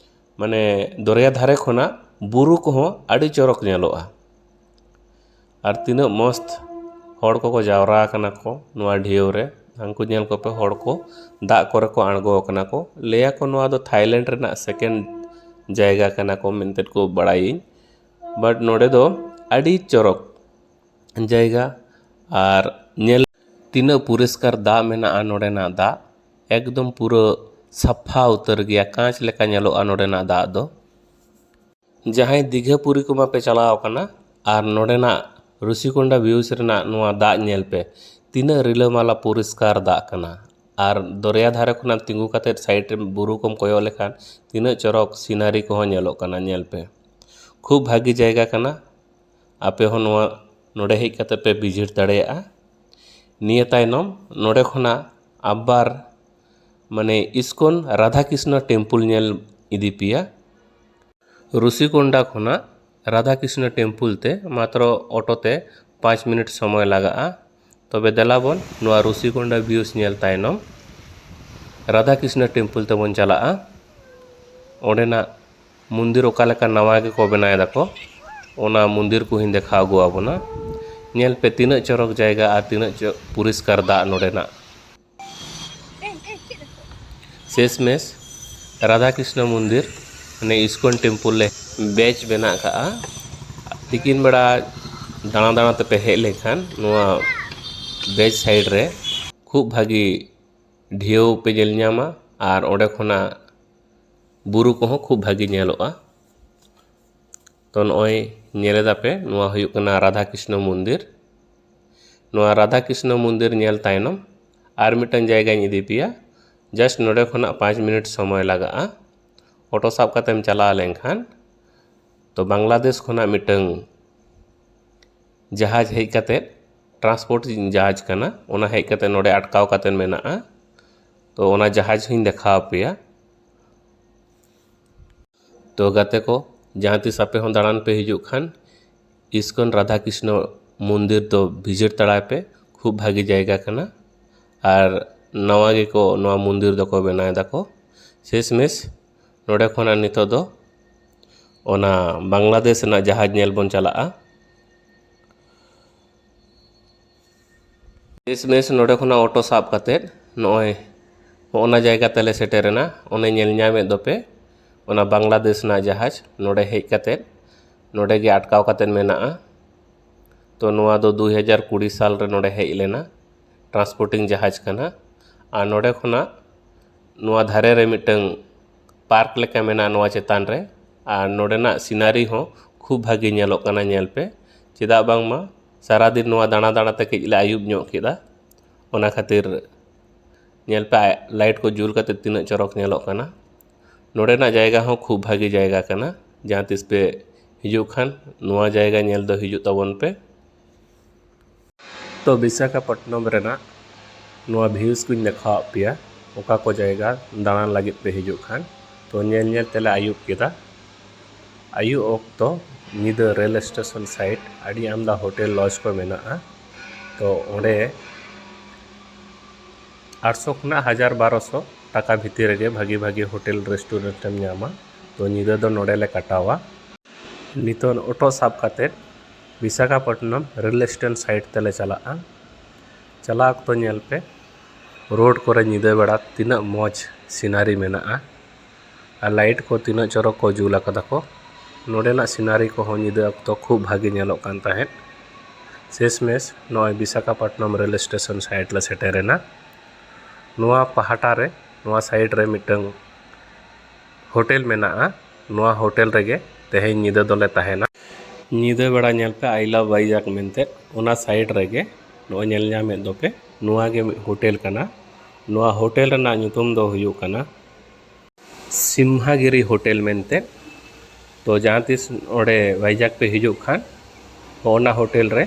ᱢᱟᱱᱮ ᱫᱚᱨᱭᱟ ᱫᱷᱟᱨᱮ ᱠᱷᱚᱱᱟᱜ ᱵᱩᱨᱩ ᱠᱚᱦᱚᱸ ᱟᱹᱰᱤ ᱪᱚᱨᱚᱠ ᱧᱮᱞᱚᱜᱼᱟ᱾ ᱟᱨ ᱛᱤᱱᱟᱹᱜ ᱢᱚᱥᱛ ᱦᱚᱲ ᱠᱚᱠᱚ ᱡᱟᱣᱨᱟ ᱟᱠᱟᱱᱟ ᱠᱚ ᱱᱚᱣᱟ ᱰᱷᱮᱣ ᱨᱮ᱾ ᱦᱟᱱᱠᱩ ᱧᱮᱞ ᱠᱚᱯᱮ, ᱦᱚᱲ ᱠᱚ ᱫᱟᱜ ᱠᱚᱨᱮ ᱠᱚ ᱟᱬᱜᱚ ᱟᱠᱟᱱᱟ ᱠᱚ᱾ ᱞᱟᱹᱭᱟ ᱠᱚ ᱱᱚᱣᱟ ᱫᱚ ᱛᱷᱟᱭᱞᱮᱱᱰ ᱨᱮᱱᱟᱜ ᱥᱮᱠᱮᱱᱰ ᱡᱟᱭᱜᱟ ᱠᱟᱱᱟ ᱠᱚ ᱢᱮᱱᱛᱮ ᱠᱚ ᱵᱟᱲᱟᱭᱟᱹᱧ᱾ ᱵᱟᱴ ᱱᱚᱰᱮ ᱫᱚ ᱟᱹᱰᱤ ᱪᱚᱨᱚᱠ ᱡᱟᱭᱜᱟ᱾ ᱟᱨ ᱧᱮᱞ ᱛᱤᱱᱟᱹᱜ ᱯᱚᱨᱤᱥᱠᱟᱨ ᱫᱟᱜ ᱢᱮᱱᱟᱜᱼᱟ ᱱᱚᱰᱮᱱᱟᱜ ᱫᱟᱜ, ᱮᱠᱫᱚᱢ ᱯᱩᱨᱟᱹ ᱥᱟᱯᱷᱟ ᱩᱛᱟᱹᱨ ᱜᱮᱭᱟ, ᱠᱟᱸᱪ ᱞᱮᱠᱟ ᱧᱮᱞᱚᱜᱼᱟ ᱱᱚᱰᱮᱱᱟᱜ ᱫᱟᱜ ᱫᱚ᱾ ᱡᱟᱦᱟᱸᱭ ᱫᱤᱜᱷᱟᱹ ᱯᱩᱨᱤ ᱠᱚ ᱢᱟᱯᱮ ᱪᱟᱞᱟᱣ ᱟᱠᱟᱱᱟ, ᱟᱨ ᱱᱚᱰᱮᱱᱟᱜ ᱨᱩᱥᱤᱠᱚᱱᱰᱟ views ᱨᱮᱱᱟᱜ ᱱᱚᱣᱟ ᱫᱟᱜ ᱧᱮᱞ ᱯᱮ, ᱛᱤᱱᱟᱹᱜ ᱨᱤᱞᱟᱹᱢᱟᱞᱟ ᱯᱚᱨᱤᱥᱠᱟᱨ ᱫᱟᱜ ᱠᱟᱱᱟ᱾ ᱟᱨ ᱫᱚᱨᱭᱟ ᱫᱷᱟᱨᱮ ᱠᱷᱚᱱᱟᱜ ᱛᱤᱸᱜᱩ ᱠᱟᱛᱮᱫ side ᱨᱮ ᱵᱩᱨᱩ ᱠᱚᱢ ᱠᱚᱭᱚᱜ ᱞᱮᱠᱷᱟᱱ ᱛᱤᱱᱟᱹᱜ ᱪᱚᱨᱚᱠ scenery ᱠᱚᱦᱚᱸ ᱧᱮᱞᱚᱜ ᱠᱟᱱᱟ, ᱧᱮᱞ ᱯᱮ᱾ ᱠᱷᱩᱵ ᱵᱷᱟᱹᱜᱤ ᱡᱟᱭᱜᱟ ᱠᱟᱱᱟ᱾ ᱟᱯᱮ ᱦᱚᱸ ᱱᱚᱣᱟ ᱱᱚᱰᱮ ᱦᱮᱡ ᱠᱟᱛᱮ ᱯᱮ visit ᱫᱟᱲᱮᱭᱟᱜᱼᱟ᱾ ᱱᱤᱭᱟᱹ ᱛᱟᱭᱱᱚᱢ ᱱᱚᱰᱮ ᱠᱷᱚᱱᱟᱜ ᱟᱵᱟᱨ ᱢᱟᱱᱮ ᱤᱥᱠᱚᱱ ᱨᱟᱫᱷᱟ ᱠᱨᱤᱥᱱᱚ temple ᱧᱮᱞ ᱤᱫᱤ ᱯᱮᱭᱟ᱾ ᱨᱩᱥᱤᱠᱚᱱᱰᱟ ᱠᱷᱚᱱᱟᱜ ᱨᱟᱫᱷᱟ ᱠᱨᱤᱥᱱᱚ temple ᱛᱮ ᱢᱟᱛᱨᱚ ᱚᱴᱳ ᱛᱮ ᱯᱟᱸᱪ ᱢᱤᱱᱤᱴ ᱥᱚᱢᱚᱭ ᱞᱟᱜᱟᱜᱼᱟ᱾ ᱛᱚᱵᱮ ᱫᱮᱞᱟ ᱵᱚᱱ ᱱᱚᱣᱟ ᱨᱩᱥᱤᱠᱚᱱᱰᱟ views ᱧᱮᱞ ᱛᱟᱭᱱᱚᱢ ᱨᱟᱫᱷᱟ ᱠᱨᱤᱥᱱᱚ temple ᱛᱮᱵᱚᱱ ᱪᱟᱞᱟᱜᱼᱟ᱾ ᱚᱸᱰᱮᱱᱟᱜ ᱢᱚᱱᱫᱤᱨ ᱚᱠᱟ ᱞᱮᱠᱟ ᱱᱟᱣᱟ ᱜᱮᱠᱚ ᱵᱮᱱᱟᱣ ᱮᱫᱟ ᱠᱚ, ᱚᱱᱟ ᱢᱚᱱᱫᱤᱨ ᱠᱚᱦᱚᱸᱧ ᱫᱮᱠᱷᱟᱣ ᱟᱹᱜᱩ ᱟᱵᱚᱱᱟ᱾ ᱧᱮᱞ ᱯᱮ ᱛᱤᱱᱟᱹᱜ ᱪᱚᱨᱚᱠ ᱡᱟᱭᱜᱟ ᱟᱨ ᱛᱤᱱᱟᱹᱜ ᱪᱚ-, ᱯᱚᱨᱤᱥᱠᱟᱨ ᱫᱟᱜ ᱱᱚᱰᱮᱱᱟᱜ᱾ ᱥᱮᱥ ᱢᱮᱥ ᱨᱟᱫᱷᱟ ᱠᱨᱤᱥᱱᱚ ᱢᱚᱱᱫᱤᱨ, ᱢᱟᱱᱮ ᱤᱥᱠᱚᱱ temple ᱞᱮ ᱵᱮᱪ ᱵᱮᱱᱟᱜ ᱠᱟᱜᱼᱟ᱾ ᱛᱤᱠᱤᱱ ᱵᱮᱲᱟ ᱫᱟᱬᱟ ᱫᱟᱬᱟ ᱛᱮᱯᱮ ᱦᱮᱡ ᱞᱮᱱᱠᱷᱟᱱ ᱱᱚᱣᱟ ᱵᱮᱪ side ᱨᱮ ᱠᱷᱩᱵ ᱵᱷᱟᱹᱜᱤ ᱰᱷᱮᱣ ᱯᱮ ᱧᱮᱞ ᱧᱟᱢᱟ ᱟᱨ ᱚᱸᱰᱮ ᱠᱷᱚᱱᱟᱜ ᱵᱩᱨᱩ ᱠᱚᱦᱚᱸ ᱠᱷᱩᱵ ᱵᱷᱟᱹᱜᱤ ᱧᱮᱞᱚᱜᱼᱟ᱾ ᱛᱚ ᱱᱚᱜᱼᱚᱭ ᱧᱮᱞ ᱮᱫᱟ ᱯᱮ, ᱱᱚᱣᱟ ᱦᱩᱭᱩᱜ ᱠᱟᱱᱟ ᱨᱟᱫᱷᱟ ᱠᱨᱤᱥᱱᱚ ᱢᱚᱱᱫᱤᱨ᱾ ᱱᱚᱣᱟ ᱨᱟᱫᱷᱟ ᱠᱨᱤᱥᱱᱚ ᱢᱚᱱᱫᱤᱨ ᱧᱮᱞ ᱛᱟᱭᱱᱚᱢ ᱟᱨ ᱢᱤᱫᱴᱟᱝ ᱡᱟᱭᱜᱟᱧ ᱤᱫᱤ ᱯᱮᱭᱟ᱾ Just ᱱᱚᱰᱮ ᱠᱷᱚᱱᱟᱜ ᱯᱟᱸᱪ ᱢᱤᱱᱤᱴ ᱥᱚᱢᱚᱭ ᱞᱟᱜᱟᱜᱼᱟ᱾ ᱚᱴᱳ ᱥᱟᱵ ᱠᱟᱛᱮᱢ ᱪᱟᱞᱟᱣ ᱞᱮᱱᱠᱷᱟᱱ, ᱛᱚ ᱵᱟᱝᱞᱟᱫᱮᱥ ᱠᱷᱚᱱᱟᱜ ᱢᱤᱫᱴᱟᱝ ᱡᱟᱦᱟᱡᱽ ᱦᱮᱡ ᱠᱟᱛᱮ, transport ᱡᱟᱦᱟᱡᱽ ᱠᱟᱱᱟ, ᱚᱱᱟ ᱦᱮᱡ ᱠᱟᱛᱮ ᱱᱚᱰᱮ ᱟᱴᱠᱟᱣ ᱠᱟᱛᱮ ᱢᱮᱱᱟᱜᱼᱟ᱾ ᱛᱚ ᱚᱱᱟ ᱡᱟᱦᱟᱡᱽ ᱦᱚᱸᱧ ᱫᱮᱠᱷᱟᱣ ᱟᱯᱮᱭᱟ᱾ ᱛᱚ ᱜᱟᱛᱮ ᱠᱚ, ᱡᱟᱦᱟᱸ ᱛᱤᱥ ᱟᱯᱮ ᱦᱚᱸ ᱫᱟᱬᱟᱱ ᱯᱮ ᱦᱤᱡᱩᱜ ᱠᱷᱟᱱ, ᱤᱥᱠᱚᱱ ᱨᱟᱫᱷᱟ ᱠᱨᱤᱥᱱᱚ ᱢᱚᱱᱫᱤᱨ ᱫᱚ visit ᱛᱟᱲᱟᱭ ᱯᱮ, ᱠᱷᱩᱵ ᱵᱷᱟᱹᱜᱤ ᱡᱟᱭᱜᱟ ᱠᱟᱱᱟ᱾ ᱟᱨ ᱱᱟᱣᱟ ᱜᱮᱠᱚ ᱱᱚᱣᱟ ᱢᱚᱱᱫᱤᱨ ᱫᱚᱠᱚ ᱵᱮᱱᱟᱣ ᱮᱫᱟ ᱠᱚ᱾ ᱥᱮᱥ ᱢᱮᱥ ᱱᱚᱰᱮ ᱠᱷᱚᱱᱟᱜ ᱱᱤᱛᱚᱜ ᱫᱚ ᱚᱱᱟ ᱵᱟᱝᱞᱟᱫᱮᱥ ᱨᱮᱱᱟᱜ ᱡᱟᱦᱟᱡᱽ ᱧᱮᱞ ᱵᱚᱱ ᱪᱟᱞᱟᱜᱼᱟ᱾ ᱥᱮᱥ ᱢᱮᱥ ᱱᱚᱰᱮ ᱠᱷᱚᱱᱟᱜ ᱚᱴᱳ ᱥᱟᱵ ᱠᱟᱛᱮᱫ ᱱᱚᱜᱼᱚᱭ ᱦᱚᱸᱜᱼᱚ ᱱᱟ ᱡᱟᱭᱜᱟ ᱛᱮᱞᱮ ᱥᱮᱴᱮᱨᱮᱱᱟ᱾ ᱚᱱᱮ ᱧᱮᱞ ᱧᱟᱢᱮᱫ ᱫᱚᱯᱮ, ᱚᱱᱟ ᱵᱟᱝᱞᱟᱫᱮᱥ ᱨᱮᱱᱟᱜ ᱡᱟᱦᱟᱡᱽ ᱱᱚᱰᱮ ᱦᱮᱡ ᱠᱟᱛᱮᱫ, ᱱᱚᱰᱮ ᱜᱮ ᱟᱴᱠᱟᱣ ᱠᱟᱛᱮᱫ ᱢᱮᱱᱟᱜᱼᱟ᱾ ᱛᱚ ᱱᱚᱣᱟ ᱫᱚ ᱫᱩᱭ ᱦᱟᱡᱟᱨ ᱠᱩᱲᱤ ᱥᱟᱞ ᱨᱮ ᱱᱚᱰᱮ ᱦᱮᱡ ᱞᱮᱱᱟ, ᱴᱨᱟᱱᱥᱯᱳᱨᱴᱤᱝ ᱡᱟᱦᱟᱡᱽ ᱠᱟᱱᱟ᱾ ᱟᱨ ᱱᱚᱰᱮ ᱠᱷᱚᱱᱟᱜ ᱱᱚᱣᱟ ᱫᱷᱟᱨᱮ ᱨᱮ ᱢᱤᱫᱴᱟᱝ ᱯᱟᱨᱠ ᱞᱮᱠᱟ ᱢᱮᱱᱟᱜᱼᱟ ᱱᱚᱣᱟ ᱪᱮᱛᱟᱱ ᱨᱮ᱾ ᱟᱨ ᱱᱚᱰᱮᱱᱟᱜ ᱥᱤᱱᱟᱨᱤ ᱦᱚᱸ ᱠᱷᱩᱵ ᱵᱷᱟᱜᱮ ᱧᱮᱞᱚᱜ ᱠᱟᱱᱟ ᱧᱮᱞ ᱯᱮ᱾ ᱪᱮᱫᱟᱜ ᱵᱟᱝᱢᱟ ᱥᱟᱨᱟᱫᱤᱱ ᱱᱚᱣᱟ ᱫᱟᱬᱟ ᱫᱟᱬᱟ ᱛᱮ ᱠᱟᱹᱡ ᱞᱮ ᱟᱹᱭᱩᱵ ᱧᱚᱜ ᱠᱮᱫᱟ, ᱚᱱᱟ ᱠᱷᱟᱹᱛᱤᱨ ᱧᱮᱞ ᱯᱮ, ᱞᱟᱭᱤᱴ ᱠᱚ ᱡᱩᱞ ᱠᱟᱛᱮ ᱛᱤᱱᱟᱹᱜ ᱪᱚᱨᱚᱠ ᱧᱮᱞᱚᱜ ᱠᱟᱱᱟ᱾ ᱱᱚᱰᱮᱱᱟᱜ ᱡᱟᱭᱜᱟ ᱦᱚᱸ ᱠᱷᱩᱵ ᱵᱷᱟᱜᱮ ᱡᱟᱭᱜᱟ ᱠᱟᱱᱟ᱾ ᱡᱟᱦᱟᱸ ᱛᱤᱥ ᱯᱮ ᱦᱤᱡᱩᱜ ᱠᱷᱟᱱ ᱱᱚᱣᱟ ᱡᱟᱭᱜᱟ ᱧᱮᱞ ᱫᱚ ᱦᱤᱡᱩᱜ ᱛᱟᱵᱚᱱ ᱯᱮ᱾ ᱛᱚ ᱵᱤᱥᱟᱠᱷᱟᱯᱚᱴᱱᱚᱢ ᱨᱮᱱᱟᱜ ᱱᱚᱣᱟ ᱵᱷᱤᱭᱩᱥ ᱠᱚᱧ ᱫᱮᱠᱷᱟᱣᱟᱫ ᱯᱮᱭᱟ, ᱚᱠᱟ ᱠᱚ ᱡᱟᱭᱜᱟ ᱫᱟᱬᱟᱱ ᱞᱟᱹᱜᱤᱫ ᱯᱮ ᱦᱤᱡᱩᱜ ᱠᱷᱟᱱ᱾ ᱛᱚ ᱧᱮᱞ ᱧᱮᱞ ᱛᱮᱞᱮ ᱟᱹᱭᱩᱵ ᱠᱮᱫᱟ᱾ ᱟᱹᱭᱩᱵ ᱚᱠᱛᱚ ᱧᱤᱫᱟᱹ ᱨᱮᱞ ᱥᱴᱮᱥᱚᱱ ᱥᱟᱭᱤᱰ ᱟᱹᱰᱤ ᱟᱢᱫᱟ ᱦᱳᱴᱮᱞ ᱞᱚᱡᱽ ᱠᱚ ᱢᱮᱱᱟᱜᱼᱟ᱾ ᱛᱚ ᱚᱸᱰᱮ ᱟᱴᱥᱚ ᱠᱷᱚᱱᱟᱜ ᱦᱟᱡᱟᱨ ᱵᱟᱨᱚᱥᱚ ᱴᱟᱠᱟ ᱵᱷᱤᱛᱤᱨ ᱨᱮᱜᱮ ᱵᱷᱟᱹᱜᱤ ᱵᱷᱟᱹᱜᱤ ᱦᱳᱴᱮᱞ ᱨᱮᱥᱴᱩᱨᱮᱱᱴ ᱮᱢ ᱧᱟᱢᱟ᱾ ᱛᱚ ᱧᱤᱫᱟᱹ ᱫᱚ ᱱᱚᱰᱮ ᱞᱮ ᱠᱟᱴᱟᱣᱟ᱾ ᱱᱤᱛᱚᱜ ᱚᱴᱳ ᱥᱟᱵ ᱠᱟᱛᱮᱫ ᱵᱤᱥᱟᱠᱷᱟᱯᱚᱴᱱᱚᱢ ᱨᱮᱞ ᱥᱴᱮᱥᱚᱱ ᱥᱟᱭᱤᱰ ᱛᱮᱞᱮ ᱪᱟᱞᱟᱜᱼᱟ᱾ ᱪᱟᱞᱟᱣ ᱚᱠᱛᱚ ᱧᱮᱞ ᱯᱮ, ᱨᱳᱰ ᱠᱚᱨᱮ ᱧᱤᱫᱟᱹ ᱵᱮᱲᱟ ᱛᱤᱱᱟᱹᱜ ᱢᱚᱡᱽ ᱥᱤᱱᱟᱨᱤ ᱢᱮᱱᱟᱜᱼᱟ ᱟᱨ ᱞᱟᱭᱤᱴ ᱠᱚ ᱛᱤᱱᱟᱹᱜ ᱪᱚᱨᱚᱠ ᱠᱚ ᱡᱩᱞ ᱟᱠᱟᱫᱟ ᱠᱚ᱾ ᱱᱚᱰᱮᱱᱟᱜ ᱥᱤᱱᱟᱨᱤ ᱠᱚᱦᱚᱸ ᱧᱤᱫᱟᱹ ᱚᱠᱛᱚ ᱠᱷᱩᱵ ᱵᱷᱟᱜᱮ ᱧᱮᱞᱚᱜ ᱠᱟᱱ ᱛᱟᱦᱮᱸᱫ᱾ ᱥᱮᱥ ᱢᱮᱥ ᱱᱚᱜᱼᱚᱭ ᱵᱤᱥᱟᱠᱷᱟᱯᱚᱴᱱᱚᱢ ᱨᱮᱞ ᱥᱴᱮᱥᱚᱱ ᱥᱟᱭᱤᱰ ᱞᱮ ᱥᱮᱴᱮᱨᱮᱱᱟ᱾ ᱱᱚᱣᱟ ᱯᱟᱦᱴᱟ ᱨᱮ, ᱱᱚᱣᱟ ᱥᱟᱭᱤᱰ ᱨᱮ ᱢᱤᱫᱴᱟᱝ ᱦᱳᱴᱮᱞ ᱢᱮᱱᱟᱜᱼᱟ᱾ ᱱᱚᱣᱟ ᱦᱳᱴᱮᱞ ᱨᱮᱜᱮ ᱛᱮᱦᱮᱧ ᱧᱤᱫᱟᱹ ᱫᱚᱞᱮ ᱛᱟᱦᱮᱱᱟ᱾ ᱧᱤᱫᱟᱹ ᱵᱮᱲᱟ ᱧᱮᱞ ᱯᱮ, I love Vizag ᱢᱮᱱᱛᱮ, ᱚᱱᱟ ᱥᱟᱭᱤᱰ ᱨᱮᱜᱮ ᱱᱚᱜᱼᱚᱭ ᱧᱮᱞ ᱧᱟᱢᱮᱫ ᱫᱚᱯᱮ, ᱱᱚᱣᱟ ᱜᱮ ᱢᱤᱫ ᱦᱳᱴᱮᱞ ᱠᱟᱱᱟ᱾ ᱱᱚᱣᱟ ᱦᱳᱴᱮᱞ ᱨᱮᱱᱟᱜ ᱧᱩᱛᱩᱢ ᱫᱚ ᱦᱩᱭᱩᱜ ᱠᱟᱱᱟ ᱥᱤᱢᱦᱟᱜᱤᱨᱤ ᱦᱳᱴᱮᱞ ᱢᱮᱱᱛᱮ᱾ ᱛᱚ ᱡᱟᱦᱟᱸ ᱛᱤᱥ ᱚᱸᱰᱮ ᱵᱷᱟᱭᱡᱟᱜᱽ ᱯᱮ ᱦᱤᱡᱩᱜ ᱠᱷᱟᱱ, ᱚᱱᱟ ᱦᱳᱴᱮᱞ ᱨᱮ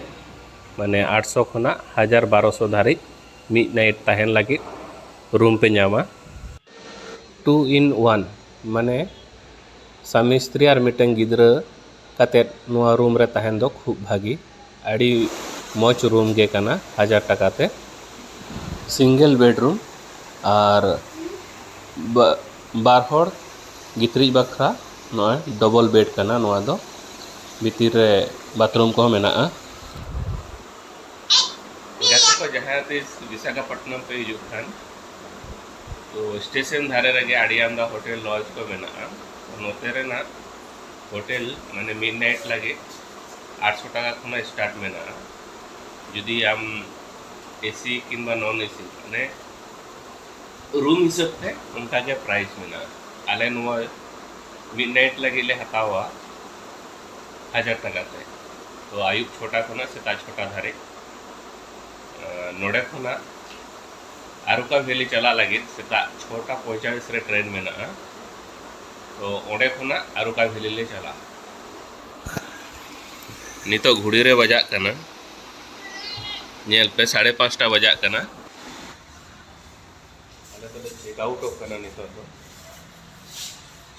ᱢᱟᱱᱮ ᱟᱴᱥᱚ ᱠᱷᱚᱱᱟᱜ ᱦᱟᱡᱟᱨ ᱵᱟᱨᱚᱥᱚ ᱫᱷᱟᱹᱨᱤᱡ ᱢᱤᱫ ᱱᱟᱭᱤᱴ ᱛᱟᱦᱮᱱ ᱞᱟᱹᱜᱤᱫ ᱨᱩᱢ ᱯᱮ ᱧᱟᱢᱟ᱾ Two in one, ᱢᱟᱱᱮ ᱥᱟᱢᱤ ᱥᱛᱨᱤ ᱟᱨ ᱢᱤᱫᱴᱟᱝ ᱜᱤᱫᱽᱨᱟᱹ ᱠᱟᱛᱮᱫ ᱱᱚᱣᱟ ᱨᱩᱢ ᱨᱮ ᱛᱟᱦᱮᱱ ᱫᱚ ᱠᱷᱩᱵ ᱵᱷᱟᱹᱜᱤ᱾ ᱟᱹᱰᱤ ᱢᱚᱡᱽ ᱨᱩᱢ ᱜᱮ ᱠᱟᱱᱟ, ᱦᱟᱡᱟᱨ ᱴᱟᱠᱟ ᱛᱮ ᱥᱤᱝᱜᱮᱞ ᱵᱮᱰᱨᱩᱢ᱾ ᱟᱨ ᱵᱟ- ᱵᱟᱨ ᱦᱚᱲ ᱜᱤᱛᱨᱤᱡ ᱵᱟᱠᱷᱨᱟ ᱱᱚᱜᱼᱚᱭ ᱰᱚᱵᱚᱞ ᱵᱮᱰ ᱠᱟᱱᱟ ᱱᱚᱣᱟ ᱫᱚ᱾ ᱵᱷᱤᱛᱤᱨ ᱨᱮ ᱵᱟᱛᱷᱨᱩᱢ ᱠᱚᱦᱚᱸ ᱢᱮᱱᱟᱜᱼᱟ᱾ ᱜᱟᱛᱮ ᱠᱚ, ᱡᱟᱦᱟᱸ ᱛᱤᱥ ᱵᱤᱥᱟᱠᱷᱟᱯᱚᱴᱱᱚᱢ ᱯᱮ ᱦᱤᱡᱩᱜ ᱠᱷᱟᱱ, ᱛᱚ ᱥᱴᱮᱥᱚᱱ ᱫᱷᱟᱨᱮ ᱨᱮᱜᱮ ᱟᱹᱰᱤ ᱟᱢᱫᱟ ᱦᱳᱴᱮᱞ ᱞᱚᱡᱽ ᱠᱚ ᱢᱮᱱᱟᱜᱼᱟ᱾ ᱱᱚᱛᱮ ᱨᱮᱱᱟᱜ ᱦᱳᱴᱮᱞ ᱢᱟᱱᱮ ᱢᱤᱫ ᱱᱟᱭᱤᱴ ᱞᱟᱹᱜᱤᱫ ᱟᱴᱥᱚ ᱴᱟᱠᱟ ᱠᱷᱚᱱᱟᱜ ᱥᱴᱟᱨᱴ ᱢᱮᱱᱟᱜᱼᱟ᱾ ᱡᱩᱫᱤ ᱟᱢ ᱮᱥᱤ ᱠᱤᱝᱵᱟ ᱱᱚᱱ ᱮᱥᱤ, ᱢᱟᱱᱮ ᱨᱩᱢ ᱦᱤᱥᱟᱹᱵ ᱛᱮ ᱚᱱᱠᱟ ᱜᱮ ᱯᱨᱟᱭᱤᱥ ᱢᱮᱱᱟᱜᱼᱟ᱾ ᱟᱞᱮ ᱱᱚᱣᱟ ᱢᱤᱫ ᱱᱟᱭᱤᱴ ᱞᱟᱹᱜᱤᱫ ᱞᱮ ᱦᱟᱛᱟᱣᱟ ᱦᱟᱡᱟᱨ ᱴᱟᱠᱟ ᱛᱮ᱾ ᱛᱚ ᱟᱹᱭᱩᱵ ᱪᱷᱚᱴᱟ ᱠᱷᱚᱱᱟᱜ ᱥᱮᱛᱟᱜ ᱪᱷᱚᱴᱟ ᱫᱷᱟᱹᱨᱤᱡ᱾ ᱟᱸ, ᱱᱚᱰᱮ ᱠᱷᱚᱱᱟᱜ ᱟᱨᱩᱠᱟ ᱵᱷᱮᱞᱤ ᱪᱟᱞᱟᱜ ᱞᱟᱹᱜᱤᱫ ᱥᱮᱛᱟᱜ ᱪᱷᱚᱴᱟ ᱯᱚᱸᱭᱛᱟᱞᱤᱥ ᱨᱮ ᱴᱨᱮᱱ ᱢᱮᱱᱟᱜᱼᱟ᱾ ᱛᱚ ᱚᱸᱰᱮ ᱠᱷᱚᱱᱟᱜ ᱟᱨᱩᱠᱟ ᱵᱷᱮᱞᱤ ᱞᱮ ᱪᱟᱞᱟᱜᱼᱟ᱾ ᱱᱤᱛᱚᱜ ᱜᱷᱩᱲᱤ ᱨᱮ ᱵᱟᱡᱟᱜ ᱠᱟᱱᱟ, ᱧᱮᱞ ᱯᱮ, ᱥᱟᱲᱮ ᱯᱟᱸᱪᱴᱟ ᱵᱟᱡᱟᱜ ᱠᱟᱱᱟ᱾ ᱟᱞᱮ ᱫᱚᱞᱮ ᱪᱮᱠ ᱟᱣᱩᱴᱚᱜ ᱠᱟᱱᱟ ᱱᱤᱛᱚᱜ ᱫᱚ᱾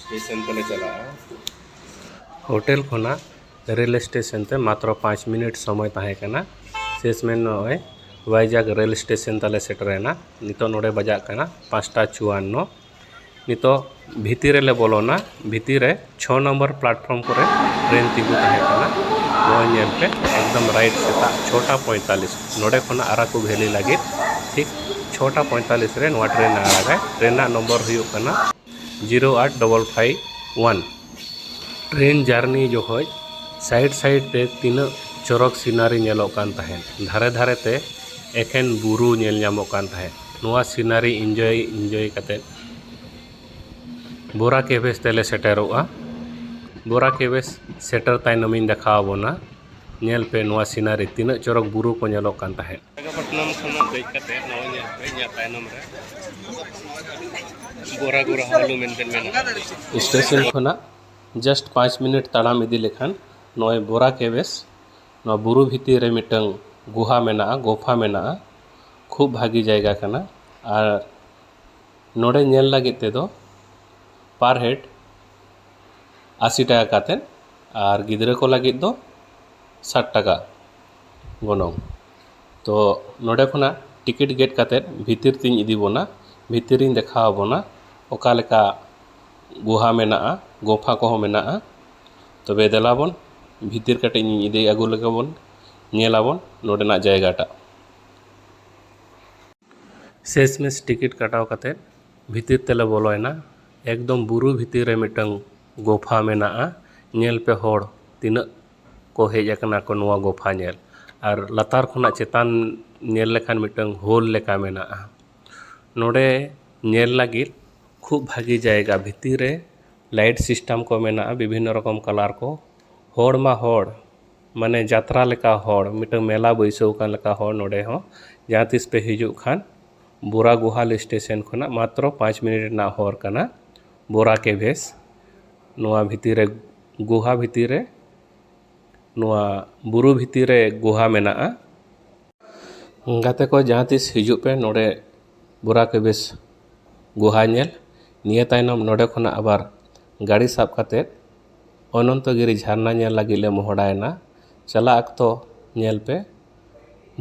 ᱥᱴᱮᱥᱚᱱ ᱛᱮᱞᱮ ᱪᱟᱞᱟᱜᱼᱟ᱾ ᱦᱳᱴᱮᱞ ᱠᱷᱚᱱᱟᱜ ᱨᱮᱞ ᱥᱴᱮᱥᱚᱱ ᱛᱮ ᱢᱟᱛᱨᱚ ᱯᱟᱸᱪ ᱢᱤᱱᱤᱴ ᱥᱚᱢᱚᱭ ᱛᱟᱦᱮᱸ ᱠᱟᱱᱟ᱾ ᱥᱮᱥ ᱢᱮᱱ ᱱᱚᱜᱼᱚᱭ ᱵᱟᱭᱡᱟᱜᱽ ᱨᱮᱞ ᱥᱴᱮᱥᱚᱱ ᱛᱟᱞᱮ ᱥᱮᱴᱮᱨᱮᱱᱟ᱾ ᱱᱤᱛᱚᱜ ᱱᱚᱰᱮ ᱵᱟᱡᱟᱜ ᱠᱟᱱᱟ ᱯᱟᱸᱪᱴᱟ ᱪᱩᱣᱟᱱᱱᱚ᱾ ᱱᱤᱛᱚᱜ ᱵᱷᱤᱛᱤᱨ ᱨᱮᱞᱮ ᱵᱚᱞᱚᱱᱟ᱾ ᱵᱷᱤᱛᱤᱨ ᱨᱮ ᱪᱷᱚ ᱱᱚᱢᱵᱚᱨ ᱯᱞᱟᱴᱯᱷᱚᱨᱢ ᱠᱚᱨᱮ ᱴᱨᱮᱱ ᱛᱤᱸᱜᱩ ᱛᱟᱦᱮᱸ ᱠᱟᱱᱟ᱾ ᱱᱚᱜᱼᱚᱭ ᱧᱮᱞ ᱯᱮ, ᱮᱠᱫᱚᱢ ᱨᱟᱭᱤᱴ ᱥᱮᱛᱟᱜ ᱪᱷᱚᱴᱟ ᱯᱚᱸᱭᱛᱟᱞᱤᱥ ᱱᱚᱰᱮ ᱠᱷᱚᱱᱟᱜ ᱟᱨᱟᱠᱩ ᱵᱷᱮᱞᱤ ᱞᱟᱹᱜᱤᱫ ᱴᱷᱤᱠ ᱪᱷᱚᱴᱟ ᱯᱚᱸᱭᱛᱟᱞᱤᱥ ᱨᱮ ᱱᱚᱣᱟ ᱴᱨᱮᱱ ᱟᱲᱟᱜᱟᱭ᱾ ᱴᱨᱮᱱ ᱨᱮᱱᱟᱜ ᱱᱚᱢᱵᱚᱨ ᱦᱩᱭᱩᱜ ᱠᱟᱱᱟ zero eight double five one. Train journey ᱡᱚᱠᱷᱚᱡ ᱥᱟᱭᱤᱰ ᱥᱟᱭᱤᱰ ᱛᱮ ᱛᱤᱱᱟᱹᱜ ᱪᱚᱨᱚᱠ ᱥᱤᱱᱟᱨᱤ ᱧᱮᱞᱚᱜ ᱠᱟᱱ ᱛᱟᱦᱮᱸᱫ᱾ ᱫᱷᱟᱨᱮ ᱫᱷᱟᱨᱮ ᱛᱮ ᱮᱠᱷᱮᱱ ᱵᱩᱨᱩ ᱧᱮᱞ ᱧᱟᱢᱚᱜ ᱠᱟᱱ ᱛᱟᱦᱮᱸᱫ᱾ ᱱᱚᱣᱟ ᱥᱤᱱᱟᱨᱤ ᱤᱱᱡᱚᱭ ᱤᱱᱡᱚᱭ ᱠᱟᱛᱮᱫ ᱵᱳᱨᱟ ᱠᱮᱵᱷᱮᱥ ᱛᱮᱞᱮ ᱥᱮᱴᱮᱨᱚᱜᱼᱟ᱾ ᱵᱳᱨᱟ ᱠᱮᱵᱷᱮᱥ ᱥᱮᱴᱮᱨ ᱛᱟᱭᱱᱚᱢᱤᱧ ᱫᱮᱠᱷᱟᱣ ᱟᱵᱚᱱᱟ᱾ ᱧᱮᱞ ᱯᱮ ᱱᱚᱣᱟ ᱥᱤᱱᱟᱨᱤ, ᱛᱤᱱᱟᱹᱜ ᱪᱚᱨᱚᱠ ᱵᱩᱨᱩ ᱠᱚ ᱧᱮᱞᱚᱜ ᱠᱟᱱ ᱛᱟᱦᱮᱸᱫ᱾ ᱵᱤᱥᱟᱠᱷᱟᱯᱟᱴᱱᱟᱢ ᱠᱷᱚᱱᱟᱜ ᱫᱮᱡ ᱠᱟᱛᱮ ᱱᱚᱜᱼᱚᱭ ᱧᱮᱞ ᱯᱮ, ᱤᱧᱟᱹᱜ ᱛᱟᱭᱱᱚᱢ ᱨᱮ ᱵᱳᱨᱟ ᱜᱳᱨᱟ ᱦᱟᱣᱞᱩ ᱢᱮᱱᱛᱮ ᱢᱮᱱᱟᱜᱼᱟ᱾ ᱥᱴᱮᱥᱚᱱ ᱠᱷᱚᱱᱟᱜ ᱡᱟᱥᱴ ᱯᱟᱸᱪ ᱢᱤᱱᱤᱴ ᱛᱟᱲᱟᱢ ᱤᱫᱤ ᱞᱮᱠᱷᱟᱱ ᱱᱚᱜᱼᱚᱭ ᱵᱳᱨᱟ ᱠᱮᱵᱷᱮᱥ, ᱱᱚᱣᱟ ᱵᱩᱨᱩ ᱵᱷᱤᱛᱤᱨ ᱨᱮ ᱢᱤᱫᱴᱟᱝ ᱜᱩᱦᱟ ᱢᱮᱱᱟᱜᱼᱟ, ᱜᱩᱯᱷᱟ ᱢᱮᱱᱟᱜᱼᱟ᱾ ᱠᱷᱩᱵ ᱵᱷᱟᱹᱜᱤ ᱡᱟᱭᱜᱟ ᱠᱟᱱᱟ᱾ ᱟᱨ ᱱᱚᱰᱮ ᱧᱮᱞ ᱞᱟᱹᱜᱤᱫ ᱛᱮᱫᱚ ᱯᱟᱨ ᱦᱮᱰ ᱟᱥᱤ ᱴᱟᱠᱟ ᱠᱟᱛᱮᱫ, ᱟᱨ ᱜᱤᱫᱽᱨᱟᱹ ᱠᱚ ᱞᱟᱹᱜᱤᱫ ᱫᱚ ᱥᱟᱴ ᱴᱟᱠᱟ ᱜᱚᱱᱚᱝ᱾ ᱛᱚ ᱱᱚᱰᱮ ᱠᱷᱚᱱᱟᱜ ᱴᱤᱠᱤᱴ ᱜᱮᱫ ᱠᱟᱛᱮᱫ ᱵᱷᱤᱛᱤᱨ ᱛᱤᱧ ᱤᱫᱤ ᱵᱚᱱᱟ, ᱵᱷᱤᱛᱤᱨ ᱤᱧ ᱫᱮᱠᱷᱟᱣ ᱟᱵᱚᱱᱟ ᱚᱠᱟ ᱞᱮᱠᱟ ᱜᱩᱦᱟ ᱢᱮᱱᱟᱜᱼᱟ, ᱜᱩᱯᱷᱟ ᱠᱚᱦᱚᱸ ᱢᱮᱱᱟᱜᱼᱟ᱾ ᱛᱚᱵᱮ ᱫᱮᱞᱟ ᱵᱚᱱ ᱵᱷᱤᱛᱤᱨ ᱠᱟᱹᱴᱤᱡ ᱤᱧ ᱤᱫᱤ ᱟᱹᱜᱩ ᱞᱮᱜᱮ ᱵᱚᱱ, ᱧᱮᱞᱟᱵᱚᱱ ᱱᱚᱰᱮᱱᱟᱜ ᱡᱟᱭᱜᱟᱴᱟᱜ᱾ ᱥᱮᱥ ᱢᱮᱥ ᱴᱤᱠᱤᱴ ᱠᱟᱴᱟᱣ ᱠᱟᱛᱮᱫ ᱵᱷᱤᱛᱤᱨ ᱛᱮᱞᱮ ᱵᱚᱞᱚᱭᱮᱱᱟ᱾ ᱮᱠᱫᱚᱢ ᱵᱩᱨᱩ ᱵᱷᱤᱛᱤᱨ ᱨᱮ ᱢᱤᱫᱴᱟᱝ ᱜᱩᱯᱷᱟ ᱢᱮᱱᱟᱜᱼᱟ᱾ ᱧᱮᱞ ᱯᱮ ᱦᱚᱲ ᱛᱤᱱᱟᱹᱜ ᱠᱚ ᱦᱮᱡ ᱟᱠᱟᱱᱟ ᱠᱚ ᱱᱚᱣᱟ ᱜᱩᱯᱷᱟ ᱧᱮᱞ᱾ ᱟᱨ ᱞᱟᱛᱟᱨ ᱠᱷᱚᱱᱟᱜ ᱪᱮᱛᱟᱱ ᱧᱮᱞ ᱞᱮᱠᱷᱟᱱ ᱢᱤᱫᱴᱟᱝ ᱦᱳᱞ ᱞᱮᱠᱟ ᱢᱮᱱᱟᱜᱼᱟ᱾ ᱱᱚᱰᱮ ᱧᱮᱞ ᱞᱟᱹᱜᱤᱫ ᱠᱷᱩᱵ ᱵᱷᱟᱹᱜᱤ ᱡᱟᱭᱜᱟ᱾ ᱵᱷᱤᱛᱤᱨ ᱨᱮ ᱞᱟᱭᱤᱴ ᱥᱤᱥᱴᱮᱢ ᱠᱚ ᱢᱮᱱᱟᱜᱼᱟ, ᱵᱤᱵᱷᱤᱱᱱᱚ ᱨᱚᱠᱚᱢ ᱠᱟᱞᱟᱨ ᱠᱚ᱾ ᱦᱚᱲ ᱢᱟ ᱦᱚᱲ, ᱢᱟᱱᱮ ᱡᱟᱛᱨᱟ ᱞᱮᱠᱟ ᱦᱚᱲ, ᱢᱤᱫᱴᱟᱝ ᱢᱮᱞᱟ ᱵᱟᱹᱭᱥᱟᱹᱣ ᱟᱠᱟᱱ ᱞᱮᱠᱟ ᱦᱚᱲ ᱱᱚᱰᱮ ᱦᱚᱸ᱾ ᱡᱟᱦᱟᱸ ᱛᱤᱥ ᱯᱮ ᱦᱤᱡᱩᱜ ᱠᱷᱟᱱ ᱵᱳᱨᱟ ᱜᱳᱦᱟᱞ ᱥᱴᱮᱥᱚᱱ ᱠᱷᱚᱱᱟᱜ ᱢᱟᱛᱨᱚ ᱯᱟᱸᱪ ᱢᱤᱱᱤᱴ ᱨᱮᱱᱟᱜ ᱦᱚᱨ ᱠᱟᱱᱟ ᱵᱳᱨᱟ ᱠᱮᱵᱷᱮᱥ᱾ ᱱᱚᱣᱟ ᱵᱷᱤᱛᱤᱨ ᱨᱮ, ᱜᱩᱦᱟ ᱵᱷᱤᱛᱤᱨ ᱨᱮ, ᱱᱚᱣᱟ ᱵᱩᱨᱩ ᱵᱷᱤᱛᱤᱨ ᱨᱮ ᱜᱩᱦᱟ ᱢᱮᱱᱟᱜᱼᱟ᱾ ᱜᱟᱛᱮ ᱠᱚ, ᱡᱟᱦᱟᱸ ᱛᱤᱥ ᱦᱤᱡᱩᱜ ᱯᱮ ᱱᱚᱰᱮ ᱵᱳᱨᱟ ᱠᱮᱵᱷᱮᱥ ᱜᱩᱦᱟ ᱧᱮᱞ᱾ ᱱᱤᱭᱟᱹ ᱛᱟᱭᱱᱚᱢ ᱱᱚᱰᱮ ᱠᱷᱚᱱᱟᱜ ᱟᱵᱟᱨ ᱜᱟᱹᱰᱤ ᱥᱟᱵ ᱠᱟᱛᱮᱫ ᱚᱱᱚᱱᱛᱚᱜᱤᱨᱤ ᱡᱷᱟᱨᱱᱟ ᱧᱮᱞ ᱞᱟᱹᱜᱤᱫ ᱞᱮ ᱢᱚᱦᱰᱟᱭᱮᱱᱟ᱾ ᱪᱟᱞᱟᱜ ᱚᱠᱛᱚ ᱧᱮᱞ ᱯᱮ,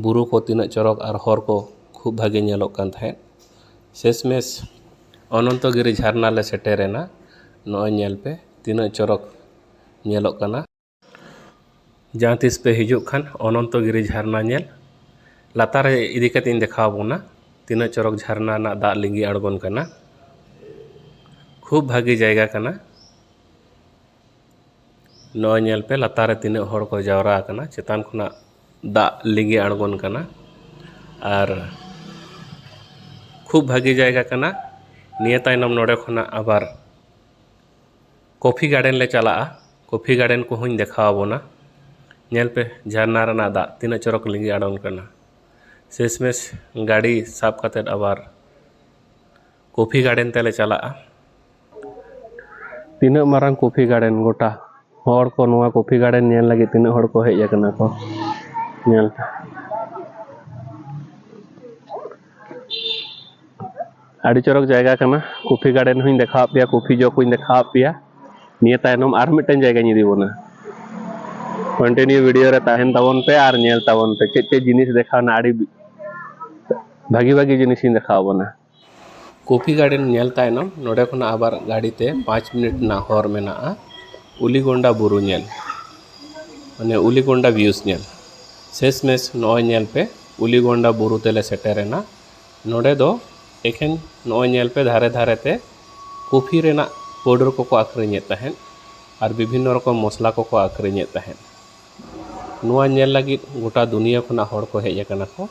ᱵᱩᱨᱩ ᱠᱚ ᱛᱤᱱᱟᱹᱜ ᱪᱚᱨᱚᱠ ᱟᱨ ᱦᱚᱨ ᱠᱚ ᱠᱷᱩᱵ ᱵᱷᱟᱜᱮ ᱧᱮᱞᱚᱜ ᱠᱟᱱ ᱛᱟᱦᱮᱸᱫ᱾ ᱥᱮᱥᱢᱮᱥ ᱚᱱᱚᱱᱛᱚᱜᱤᱨᱤ ᱡᱷᱟᱨᱱᱟ ᱞᱮ ᱥᱮᱴᱮᱨᱮᱱᱟ᱾ ᱱᱚᱜᱼᱚᱭ ᱧᱮᱞ ᱯᱮ, ᱛᱤᱱᱟᱹᱜ ᱪᱚᱨᱚᱠ ᱧᱮᱞᱚᱜ ᱠᱟᱱᱟ᱾ ᱡᱟᱦᱟᱸ ᱛᱤᱥ ᱯᱮ ᱦᱤᱡᱩᱜ ᱠᱷᱟᱱ ᱚᱱᱚᱱᱛᱚᱜᱤᱨᱤ ᱡᱷᱟᱨᱱᱟ ᱧᱮᱞ, ᱞᱟᱛᱟᱨ ᱨᱮ ᱤᱫᱤ ᱠᱟᱛᱮ ᱤᱧ ᱫᱮᱠᱷᱟᱣ ᱟᱵᱚᱱᱟ ᱛᱤᱱᱟᱹᱜ ᱪᱚᱨᱚᱠ ᱡᱷᱟᱨᱱᱟ ᱨᱮᱱᱟᱜ ᱫᱟᱜ ᱞᱤᱸᱜᱤ ᱟᱬᱜᱚᱱ ᱠᱟᱱᱟ᱾ ᱠᱷᱩᱵ ᱵᱷᱟᱹᱜᱤ ᱡᱟᱭᱜᱟ ᱠᱟᱱᱟ᱾ ᱱᱚᱜᱼᱚᱭ ᱧᱮᱞ ᱯᱮ, ᱞᱟᱛᱟᱨ ᱨᱮ ᱛᱤᱱᱟᱹᱜ ᱦᱚᱲ ᱠᱚ ᱡᱟᱣᱨᱟ ᱟᱠᱟᱱᱟ, ᱪᱮᱛᱟᱱ ᱠᱷᱚᱱᱟᱜ ᱫᱟᱜ ᱞᱤᱸᱜᱤ ᱟᱬᱜᱚᱱ ᱠᱟᱱᱟ᱾ ᱟᱨ ᱠᱷᱩᱵ ᱵᱷᱟᱹᱜᱤ ᱡᱟᱭᱜᱟ ᱠᱟᱱᱟ᱾ ᱱᱤᱭᱟᱹ ᱛᱟᱭᱱᱚᱢ ᱱᱚᱰᱮ ᱠᱷᱚᱱᱟᱜ ᱟᱵᱟᱨ ᱠᱚᱯᱷᱤ ᱜᱟᱨᱰᱮᱱ ᱞᱮ ᱪᱟᱞᱟᱜᱼᱟ᱾ ᱠᱚᱯᱷᱤ ᱜᱟᱨᱰᱮᱱ ᱠᱚᱦᱚᱸᱧ ᱫᱮᱠᱷᱟᱣ ᱟᱵᱚᱱᱟ᱾ ᱧᱮᱞ ᱯᱮ, ᱡᱷᱟᱨᱱᱟ ᱨᱮᱱᱟᱜ ᱫᱟᱜ ᱛᱤᱱᱟᱹᱜ ᱪᱚᱨᱚᱠ ᱞᱤᱸᱜᱤ ᱟᱬᱜᱚᱱ ᱠᱟᱱᱟ᱾ ᱥᱮᱥᱢᱮᱥ ᱜᱟᱹᱰᱤ ᱥᱟᱵ ᱠᱟᱛᱮᱫ ᱟᱵᱟᱨ ᱠᱚᱯᱷᱤ ᱜᱟᱨᱰᱮᱱ ᱛᱮᱞᱮ ᱪᱟᱞᱟᱜᱼᱟ᱾ ᱛᱤᱱᱟᱹᱜ ᱢᱟᱨᱟᱝ ᱠᱚᱯᱷᱤ ᱜᱟᱨᱰᱮᱱ! ᱜᱚᱴᱟ ᱦᱚᱲ ᱠᱚ ᱱᱚᱣᱟ ᱠᱚᱯᱷᱤ ᱜᱟᱨᱰᱮᱱ ᱧᱮᱞ ᱞᱟᱹᱜᱤᱫ ᱛᱤᱱᱟᱹᱜ ᱦᱚᱲ ᱠᱚ ᱦᱮᱡ ᱟᱠᱟᱱᱟ ᱠᱚ᱾ ᱧᱮᱞ ᱯᱮ, ᱟᱹᱰᱤ ᱪᱚᱨᱚᱠ ᱡᱟᱭᱜᱟ ᱠᱟᱱᱟ᱾ ᱠᱚᱯᱷᱤ ᱜᱟᱨᱰᱮᱱ ᱦᱚᱸᱧ ᱫᱮᱠᱷᱟᱣᱟᱫ ᱯᱮᱭᱟ, ᱠᱚᱯᱷᱤ ᱡᱚ ᱠᱚᱧ ᱫᱮᱠᱷᱟᱣᱟᱫ ᱯᱮᱭᱟ᱾ ᱱᱤᱭᱟᱹ ᱛᱟᱭᱱᱚᱢ ᱟᱨ ᱢᱤᱫᱴᱮᱱ ᱡᱟᱭᱜᱟᱧ ᱤᱫᱤ ᱵᱚᱱᱟ᱾ ᱠᱚᱱᱴᱤᱱᱤᱭᱩ ᱵᱷᱤᱰᱤᱭᱳ ᱨᱮ ᱛᱟᱦᱮᱱ ᱛᱟᱵᱚᱱ ᱯᱮ ᱟᱨ ᱧᱮᱞ ᱛᱟᱵᱚᱱ ᱯᱮ ᱪᱮᱫ ᱪᱮᱫ ᱡᱤᱱᱤᱥ ᱫᱮᱠᱷᱟᱣᱱᱟ, ᱟᱹᱰᱤ ᱵᱷᱟᱹᱜᱤ ᱵᱷᱟᱹᱜᱤ ᱡᱤᱱᱤᱥᱤᱧ ᱫᱮᱠᱷᱟᱣ ᱵᱚᱱᱟ᱾ ᱠᱚᱯᱷᱤ ᱜᱟᱨᱰᱮᱱ ᱧᱮᱞ ᱛᱟᱭᱱᱚᱢ ᱱᱚᱰᱮ ᱠᱷᱚᱱᱟᱜ ᱟᱵᱟᱨ ᱜᱟᱹᱰᱤ ᱛᱮ ᱯᱟᱸᱪ ᱢᱤᱱᱤᱴ ᱨᱮᱱᱟᱜ ᱦᱚᱨ ᱢᱮᱱᱟᱜᱼᱟ ᱩᱞᱤᱜᱚᱱᱰᱟ ᱵᱩᱨᱩ ᱧᱮᱞ, ᱢᱟᱱᱮ ᱩᱞᱤᱜᱚᱱᱰᱟ ᱵᱷᱤᱭᱩᱥ ᱧᱮᱞ᱾ ᱥᱮᱥ ᱢᱮᱥ ᱱᱚᱜᱼᱚᱭ ᱧᱮᱞ ᱯᱮ, ᱩᱞᱤᱜᱚᱱᱰᱟ ᱵᱩᱨᱩ ᱛᱮᱞᱮ ᱥᱮᱴᱮᱨᱮᱱᱟ᱾ ᱱᱚᱰᱮ ᱫᱚ ᱮᱠᱷᱮᱱ ᱱᱚᱜᱼᱚᱭ ᱧᱮᱞ ᱯᱮ, ᱫᱷᱟᱨᱮ ᱫᱷᱟᱨᱮ ᱛᱮ ᱠᱚᱯᱷᱤ ᱨᱮᱱᱟᱜ ᱯᱟᱣᱰᱟᱨ ᱠᱚᱠᱚ ᱟᱹᱠᱷᱨᱤᱧᱮᱫ ᱛᱟᱦᱮᱸᱫ ᱟᱨ ᱵᱤᱵᱷᱤᱱᱱᱚ ᱨᱚᱠᱚᱢ ᱢᱚᱥᱞᱟ ᱠᱚᱠᱚ ᱟᱹᱠᱷᱨᱤᱧᱮᱫ ᱛᱟᱦᱮᱸᱫ᱾ ᱱᱚᱣᱟ ᱧᱮᱞ ᱞᱟᱹᱜᱤᱫ ᱜᱚᱴᱟ ᱫᱩᱱᱤᱭᱟᱹ ᱠᱷᱚᱱᱟᱜ ᱦᱚᱲ ᱠᱚ ᱦᱮᱡ ᱟᱠᱟᱱᱟ ᱠᱚ᱾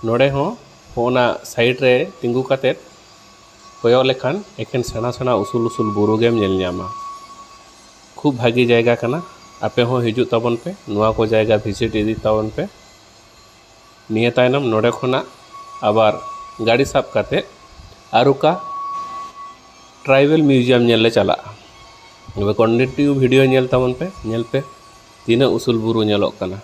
ᱱᱚᱰᱮ ᱦᱚᱸ ᱚᱱᱟ ᱥᱟᱭᱤᱰ ᱨᱮ ᱛᱤᱸᱜᱩ ᱠᱟᱛᱮᱫ ᱠᱚᱭᱚᱜ ᱞᱮᱠᱷᱟᱱ ᱮᱠᱷᱮᱱ ᱥᱮᱬᱟ ᱥᱮᱬᱟ ᱩᱥᱩᱞ ᱩᱥᱩᱞ ᱵᱩᱨᱩ ᱜᱮᱢ ᱧᱮᱞ ᱧᱟᱢᱟ᱾ ᱠᱷᱩᱵ ᱵᱷᱟᱹᱜᱤ ᱡᱟᱭᱜᱟ ᱠᱟᱱᱟ᱾ ᱟᱯᱮ ᱦᱚᱸ ᱦᱤᱡᱩᱜ ᱛᱟᱵᱚᱱ ᱯᱮ, ᱱᱚᱣᱟ ᱠᱚ ᱡᱟᱭᱜᱟ ᱵᱷᱤᱡᱤᱴ ᱤᱫᱤ ᱛᱟᱵᱚᱱ ᱯᱮ᱾ ᱱᱤᱭᱟᱹ ᱛᱟᱭᱱᱚᱢ ᱱᱚᱰᱮ ᱠᱷᱚᱱᱟᱜ ᱟᱵᱟᱨ ᱜᱟᱹᱰᱤ ᱥᱟᱵ ᱠᱟᱛᱮ ᱟᱨᱩᱠᱟ ᱴᱨᱟᱭᱵᱮᱞ ᱢᱤᱭᱩᱡᱤᱭᱟᱢ ᱧᱮᱞ ᱞᱮ ᱪᱟᱞᱟᱜᱼᱟ᱾ ᱛᱚᱵᱮ ᱠᱚᱱᱴᱤᱱᱤᱭᱩ ᱵᱷᱤᱰᱤᱭᱳ ᱧᱮᱞ ᱛᱟᱵᱚᱱ ᱯᱮ, ᱧᱮᱞ ᱯᱮ ᱛᱤᱱᱟᱹᱜ ᱩᱥᱩᱞ ᱵᱩᱨᱩ ᱧᱮᱞᱚᱜ ᱠᱟᱱᱟ᱾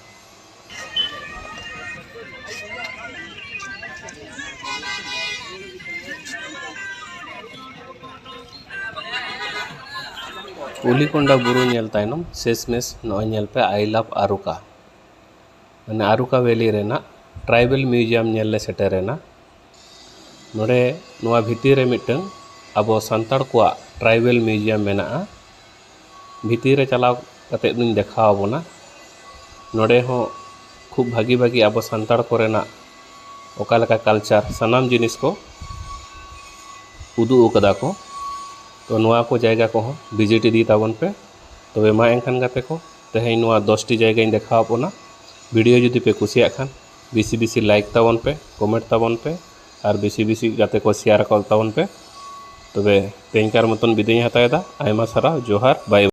ᱩᱞᱤᱠᱚᱱᱰᱟ ᱵᱩᱨᱩ ᱧᱮᱞ ᱛᱟᱭᱱᱚᱢ ᱥᱮᱥ ᱢᱮᱥ ᱱᱚᱜᱼᱚᱭ ᱧᱮᱞ ᱯᱮ, ᱟᱭ ᱞᱟᱵᱷ ᱟᱨᱩᱠᱟ, ᱢᱟᱱᱮ ᱟᱨᱩᱠᱟ ᱵᱷᱮᱞᱤ ᱨᱮᱱᱟᱜ ᱴᱨᱟᱭᱵᱮᱞ ᱢᱤᱭᱩᱡᱤᱭᱟᱢ ᱧᱮᱞ ᱞᱮ ᱥᱮᱴᱮᱨᱮᱱᱟ᱾ ᱱᱚᱰᱮ ᱱᱚᱣᱟ ᱵᱷᱤᱛᱤᱨ ᱨᱮ ᱢᱤᱫᱴᱟᱝ ᱟᱵᱚ ᱥᱟᱱᱛᱟᱲ ᱠᱚᱣᱟᱜ ᱴᱨᱟᱭᱵᱮᱞ ᱢᱤᱭᱩᱡᱤᱭᱟᱢ ᱢᱮᱱᱟᱜᱼᱟ᱾ ᱵᱷᱤᱛᱤᱨ ᱨᱮ ᱪᱟᱞᱟᱣ ᱠᱟᱛᱮ ᱫᱩᱧ ᱫᱮᱠᱷᱟᱣ ᱟᱵᱚᱱᱟ᱾ ᱱᱚᱰᱮ ᱦᱚᱸ ᱠᱷᱩᱵ ᱵᱷᱟᱹᱜᱤ ᱵᱷᱟᱹᱜᱤ ᱟᱵᱚ ᱥᱟᱱᱛᱟᱲ ᱠᱚᱨᱮᱱᱟᱜ ᱚᱠᱟ ᱞᱮᱠᱟ ᱠᱟᱞᱪᱟᱨ, ᱥᱟᱱᱟᱢ ᱡᱤᱱᱤᱥ ᱠᱚ ᱩᱫᱩᱜ ᱟᱠᱟᱫᱟ ᱠᱚ᱾ ᱛᱚ ᱱᱚᱣᱟ ᱠᱚ ᱡᱟᱭᱜᱟ ᱠᱚᱦᱚᱸ ᱵᱷᱤᱡᱤᱴ ᱤᱫᱤ ᱛᱟᱵᱚᱱ ᱯᱮ᱾ ᱛᱚᱵᱮ ᱢᱟ ᱮᱱᱠᱷᱟᱱ ᱜᱟᱛᱮ ᱠᱚ, ᱛᱮᱦᱮᱧ ᱱᱚᱣᱟ ᱫᱚᱥᱴᱤ ᱡᱟᱭᱜᱟᱧ ᱫᱮᱠᱷᱟᱣ ᱟᱫ ᱵᱚᱱᱟ᱾ ᱵᱷᱤᱰᱤᱭᱳ ᱡᱩᱫᱤ ᱯᱮ ᱠᱩᱥᱤᱭᱟᱜ ᱠᱷᱟᱱ ᱵᱮᱥᱤ ᱵᱮᱥᱤ ᱞᱟᱭᱤᱠ ᱛᱟᱵᱚᱱ ᱯᱮ, ᱠᱚᱢᱮᱱᱴ ᱛᱟᱵᱚᱱ ᱯᱮ ᱟᱨ ᱵᱮᱥᱤ ᱵᱮᱥᱤ ᱜᱟᱛᱮ ᱠᱚ ᱥᱮᱭᱟᱨ ᱟᱠᱚ ᱛᱟᱵᱚᱱ ᱯᱮ᱾ ᱛᱚᱵᱮ ᱛᱮᱦᱮᱧᱠᱟᱨ ᱢᱚᱛᱚᱱ ᱵᱤᱫᱟᱹᱭ ᱤᱧ ᱦᱟᱛᱟᱣ ᱮᱫᱟ᱾ ᱟᱭᱢᱟ ᱥᱟᱨᱦᱟᱣ, ᱡᱚᱦᱟᱨ, ᱵᱟᱭ᱾